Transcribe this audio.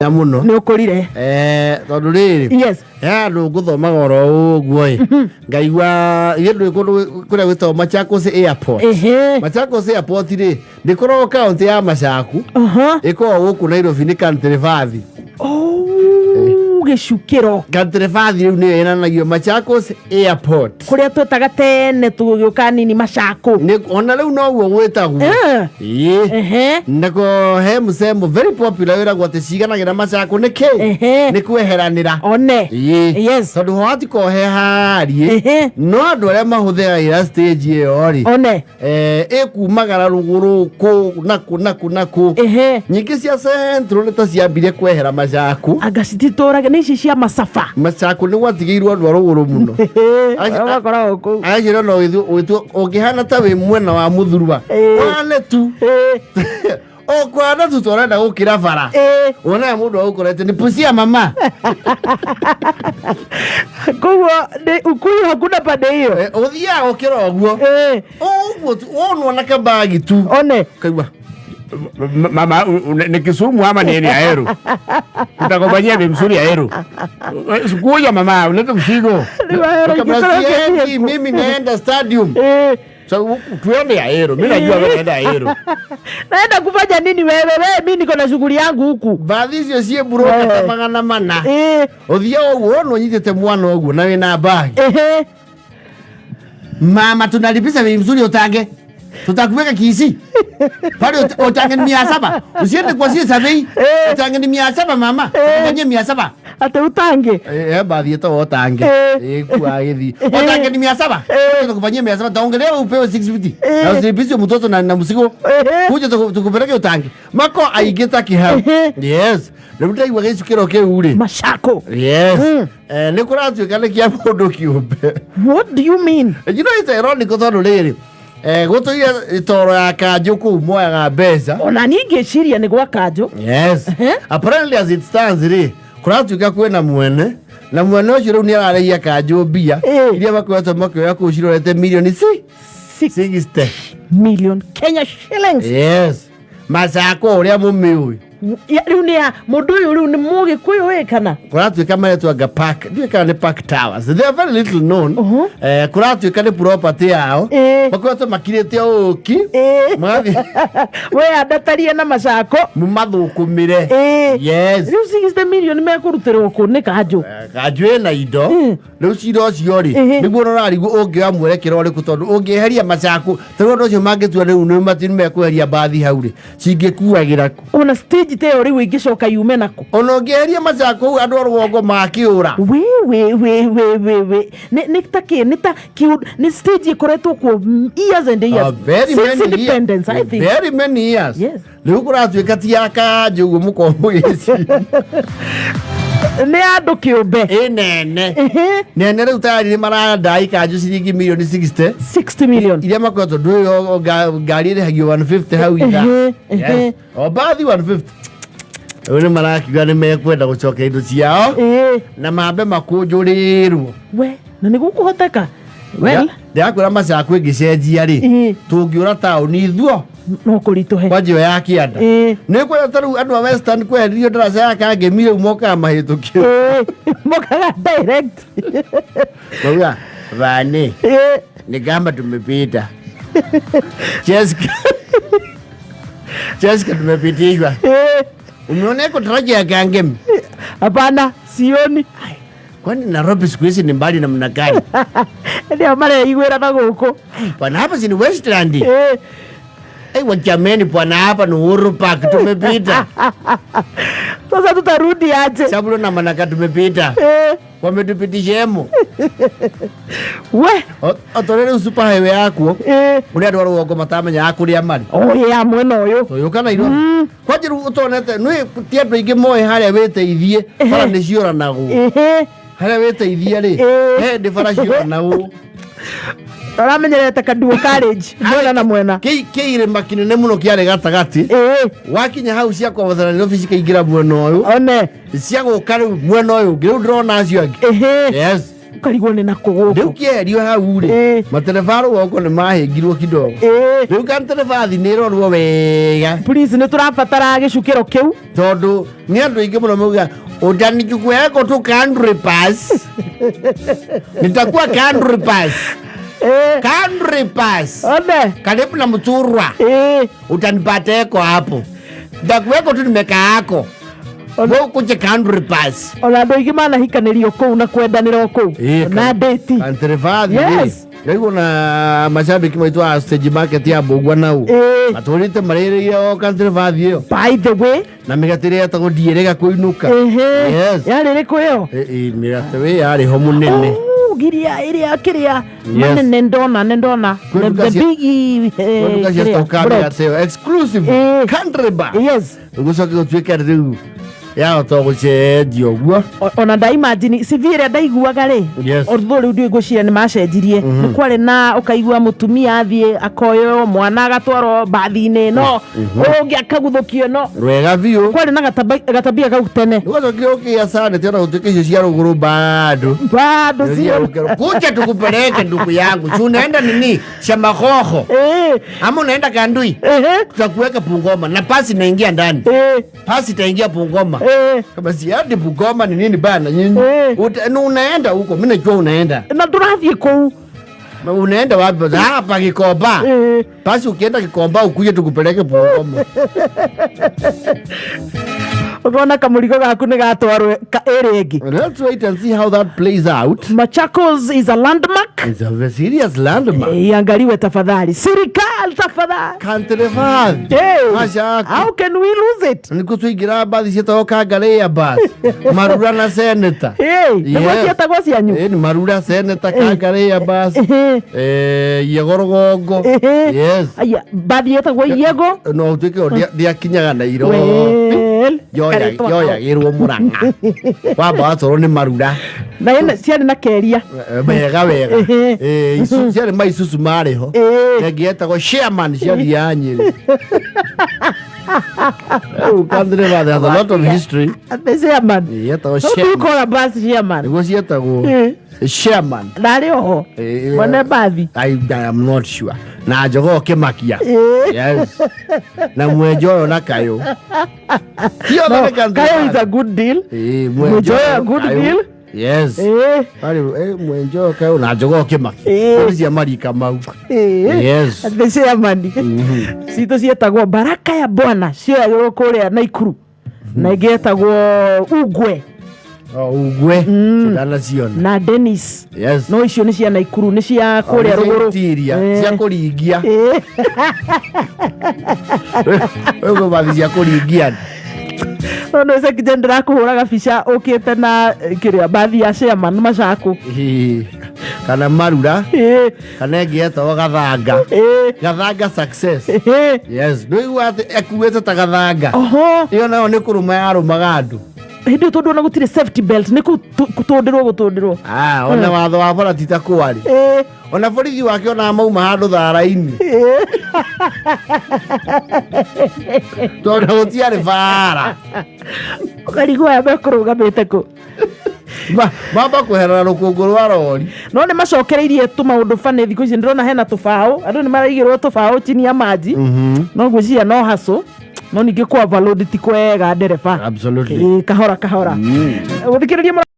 Mũno. Nĩ ũkũrire. Tondũ rĩrĩ, he handũ ngũthomaga oro ũguo ĩ, ngaigua ithe ndũĩ kũndũ kũrĩa gwĩtagwo Machakos Airport. Machakos Airport rĩ, ndĩkoragwo kaũntĩ ya Machaku, ĩkoragwo gũkũ Nairobi, nĩ Country Bathi. Oh, gĩcukĩro. Country Bathi rĩu nĩyo ĩnanagio Machakos Airport. Kũrĩa twetaga tene tũgĩũka nini macakũ. Ona rĩu noguo gwĩtagwo. Ĩĩ. Nako he mũcemo very popular wĩragwo atĩ ciganagĩra macakũ nĩkĩ? Nĩ kweheranĩra. One. Ĩĩ. Tondũ ho hatikoragwo he hariĩ, no andũ arĩa mahũthĩragĩra stage ĩyo rĩ, One. Ĩkumagara rũgũrũ kũ na kũ na kũ na kũ. Nyingĩ cia Central nĩ ta ciambire kwehera macaku. Anga cititũraga nĩ ici cia macaba. Macaku nĩ gwatigĩirwo andũ a rũgũrũ mũno. Makoragwo kũu. Acio no ũgĩtua ũngĩhana ta wĩ mwena wa mũthurwa, wane tu o kwana tu tũrenda gũkĩra bara, wonaga mũndũ agũkorete nĩ pucia mama. Koguo nĩ ukuyu hakuna pande hiyo. Ũthiaga gũkĩra ũguo, ũguo tu wonwo na kabagi tu. One. Kaigua. Mama, ni Kisumu ama ni Ahero? Tutakufanyia vizuri Ahero. Sikuja mama, ulete mzigo. Rĩu Ahero Kabla ingĩkorwo siendi, ngĩthiĩ kũ? mimi naenda stadium. So, tuende Ahero. Mimi najua wewe naenda Ahero. Naenda kufanya nini wewe? Wewe, mimi niko na shughuli yangu huku. Bathi icio ciĩ mburũka ta 400. Ũthiaga ũguo wona ũnyitĩte mwana ũguo na wĩna bagi. Mama, tunalipisha bei mzuri, utange tutakuweka Kisii pale, utange ni 700, usiende kwa sie survey. Utange ni 700, mama, tukufanyie 700. Ate utange. Bathi ĩtagwo utange. Ĩkua gĩthi utange ni 700, tukufanyie 700, taongelea upewe 650 na usilipishe mtoto na mzigo. Kuja tukupeleke utange mako aingĩ ta kĩhau. Yes, rĩu ndaigua gĩcukĩro kĩu rĩ. Macako. Yes. Nĩ kũratuĩka nĩ kĩa mũndũ kĩũmbe. What do you mean? You know it's ironic tondũ rĩrĩ, gũtũire toro ya kanjũ kũu moyaga mbeca. Ona niĩ ngĩciria nĩ gwa kanjũ. Yes. Apparently, as it stands rĩ, kũratuĩka kwĩna mwene, na mwene ũcio rĩu nĩ ararĩhia kanjũ mbia iria makoretwo makĩoya kũu cirorete milioni 60 million Kenya shillings. Yes, macakwo ũrĩa mũmĩũĩ. Ya, rĩu nĩ ya mũndũ ũyũ, rĩu nĩ mũgĩkũyũ ĩ kana? Kũratuĩka maretwanga park, ndiũĩ kana nĩ Park Towers. They are very little known. Kũratuĩka nĩ property yao. Makoretwo makirĩte ũki magathiĩ We andatarie na macako. Mũmathũkũmĩre. Yes. Rĩu 60 million mekũrutĩrwo kũ nĩ kanjũ? Kanjũ ĩna indo. Rĩu cira ũcio rĩ, nĩguo ũrarigwo ũngĩoya mwerekera ũrĩkũ, tondũ ũngĩeheria macakũ tarĩu andũ acio mangĩtua rĩu nĩ mati nĩ mekweheria mbathi hau rĩ, cingĩkuagĩra kũ? Ona stage ta ĩyo rĩu ĩngĩcoka yume nakũ? Ona ũngĩeheria macakũ hau, andũ a rũgongo makĩũra. We we we we we we, nĩ ta kĩ, nĩ ta kĩu, nĩ stage ĩkoretwo kuo years and years. Very since many years. independence, I think. Very many years. Yes. Rĩu kũratuĩka ti ya kanjũ ũguo mũkorwo mũgĩciria. Nĩ andũ kĩũmbe. Ĩ nene nene, rĩu tayari nĩ marandai kanjũ ciringi milioni 60. 60 million. Iria makoretwo ndũĩ ngari ĩrĩhagio 150 hau ithaa. Yes. O mbathi 150. Rĩu nĩ marakiuga nĩ mekwenda gũcokia indo ciao na mambe makũnjũrĩrwo. We, na nĩ gũkũhoteka? Well. Ndĩrakwĩra macaku ĩngĩcenjia rĩ, tũngĩũra taũni ithuo. No kũritũhe. Kwanja ĩyo ya kĩanda nĩ kwenda ta rĩu andũ a Western kweheririo ndaraca ya Kangemi, rĩu mokaga mahĩtũkĩro. Mokaga direct. Mauga vani ni kama tumepita Jessica, Jessica, tumepitishwa. Umeona iko daraja ya Kangemi? Hapana, sioni. Kwani Nairobi siku hizi ni mbali namna gani? Ndio mareiguĩra na gũkũ. Bwana, hapa si ni Westland? Wajameni, bwana, hapa ni Uhuru Park, tumepita. Sasa tutarudi aje? Sabulo na Manaka tumepita. Wametupitishemo. We. Otorere rĩu super highway yakuo kũrĩa andũ a rũgongo matamenyaga kũrĩa marĩ. Oh yeah, mwena ũyũ. Ũyũ kana Nairobi. Kwanja rĩu ũtonete nĩ ti andũ aingĩ moĩ harĩa wĩteithie bara nĩ ciũranagwo. Harĩa wĩteithie rĩ, he ndĩ bara ciũranagwo. Ũramenyerete Kaduo College mwena na mwena. Kĩ irĩma kĩnene mũno kĩarĩ gatagatĩ. Wakinya hau cia kwambathana Nairobi cikaingĩra mwena ũyũ. One. Cia gũka rĩu mwena ũyũ ũngĩ, rĩu ndĩrona acio angĩ. Yes. Ũkarigwo nĩ nakũ Rĩu gũkũ. kĩerio hau rĩ, matereba rũgongo nĩ mahĩngirwo kidogo. Rĩu kanterebathi nĩ ĩrorwo wega. Please, nĩ tũrabatara gĩcukĩro kĩu. Tondũ nĩ andũ aingĩ mũno mauga utanichukueko tu country pass, nitakuwa country pass, country pass One. karibu na Muturwa, utanipateko hapo, nitakuweko tu nimekaako gũkũ country pass. Ona andũ aingĩ manahikanĩrio kũu na kwendanĩra o kũu na ndĩti. Kanterebathi. Yes. Ngaigua na mashabiki maitũ a stage market ya Mbũgua nau matũrĩte marĩrĩire o kanterebathi ĩyo By the way, na mĩgate ĩrĩa yetagwo ndiĩrĩga kũinũka. Yes. Yarĩ ĩrĩkũ ĩyo? Mĩgate wĩ yarĩ ho mũnene. Oh, giria ĩrĩa kĩrĩa manene ndona nĩ ndona. Kwĩ The nduka the big Kwĩ nduka cia kĩrĩa, stoka bread. mĩgate ĩyo exclusive country bar. Gũcoke gũtuĩke rĩu yahota gũcenjia ũguo. Ona ndaimagine CV ĩrĩa ndaiguaga rĩ, although rĩu ndiũĩ, ngwĩciria nĩ macenjirie, nĩ kwarĩ na ũkaigua mũtumia athiĩ akoywo, mwana agatwarwo mbathi-inĩ, no ũyũ ũngĩ akaguthũkio, no Wega biũ. kwarĩ na gatabia kau tene. Nĩgwacokire ũkĩgĩa sanity ona gũtuĩka icio cia rũgũrũ bado. Bado sio. Kuja tukupeleke ndugu yangu, si unaenda nini Shamahoho ama unaenda Kandui, tutakuweka Bungoma na pasi inaingia ndani, pasi itaingia Bungoma. Kama si hadi Bungoma ni nini bana nyinyi? Ni unaenda huko, mimi najua unaenda. Na ndũrathiĩ kũu. Unaenda wapi? Hapa Gikomba. Basi ukienda Gikomba ukuje tukupeleke Bungoma. Ũkona kamũrigo gaku nĩ gatwarwo ĩrĩa ĩngĩ. Let's wait and see how that plays out. Machakos is a landmark. It's a serious landmark. Iangaliwe tafadhali, serikali tafadhali. Kanterefathi. Hey, Mashaka. how can we lose it? Nĩkuo tũingĩraga mbathi ciĩtagwo Kangaria bus, Marura na Senator. Hey, nĩguo ciĩtagwo cianyu. Ni Marura, Senator, Kangaria bus, Yego rũgongo. Yes. Aya, mbathi ĩtagwo Yego. No ũtuĩke ndĩakinyaga Nairobi. Well, karĩtwa kau. Yoyagĩrwo Mũrang'a, wamba watwarwo nĩ Marura. Na ciarĩ na keria. Wega wega. Ciarĩ maisusu marĩ ho. Ĩngĩ yetagwo Chairman, ciathiaga Nyĩrĩ. Rĩu Country has a lot of history. The chairman. Yetagwo How do you Chairman. call a bus chairman? Nĩguo cietagwo Chairman. Ndarĩ oho mwene mbathi. I am not sure. Na njogoo kĩmakia. Yes. Na mwenjoyo na kayũ. Ciothe No, nĩ country Kayo is bus. a good deal. Mwenjoyo a good kayũ. deal. Yes. Arĩ mwenjoyo kayũ na njogoo kĩmakia. Nĩ cia marika mau. Yes. The chairman. Citũ ciĩtagwo Baraka ya Bwana, cioyagĩrwo kũrĩa Naikuru, na ĩngĩ ĩtagwo Ugwe. O Ugwe. Ndanaciona. Na Dennis. No icio nĩ cia Naikuru, nĩ cia kũrĩa rũgũrũ. Itiria cia kũringia. Ũguo bathi cia kũringia. No nĩ sekije ndĩrakũhũraga bica ũkĩte na kĩrĩa mbathi ya chairman Macakũ. Kana Marura, kana ĩngĩ yetagwo Gathanga. Gathanga success. Yes, ndũigua atĩ ekuĩte ta gathanga. Oho. Ĩyo nayo nĩ kũrũma yarũmaga andũ. Hĩndĩ ĩyo tondũ ona gũtirĩ safety belt, nĩ gũtũndĩrwo gũtũndĩrwo. Ah, ona watho wa bara ti ta kwarĩ. Ona borithi wake ona mauma handũ thara-inĩ tondũ gũtiarĩ bara. Ũkarigwo aya mekũrũgamĩte kũ. Mamba kweherera rũkũngũ rwa rori. No nĩ macokereirie tũmaũndũ bani thikũ ici, ndĩrona hena tũbaũ, andũ nĩ maraigĩrwo tũbaũ chini ya maji. No ngwĩciria no haco, no ningĩ kwa overload ti kwega ndereba. Absolutely. Kahora kahora gũthikĩrĩria.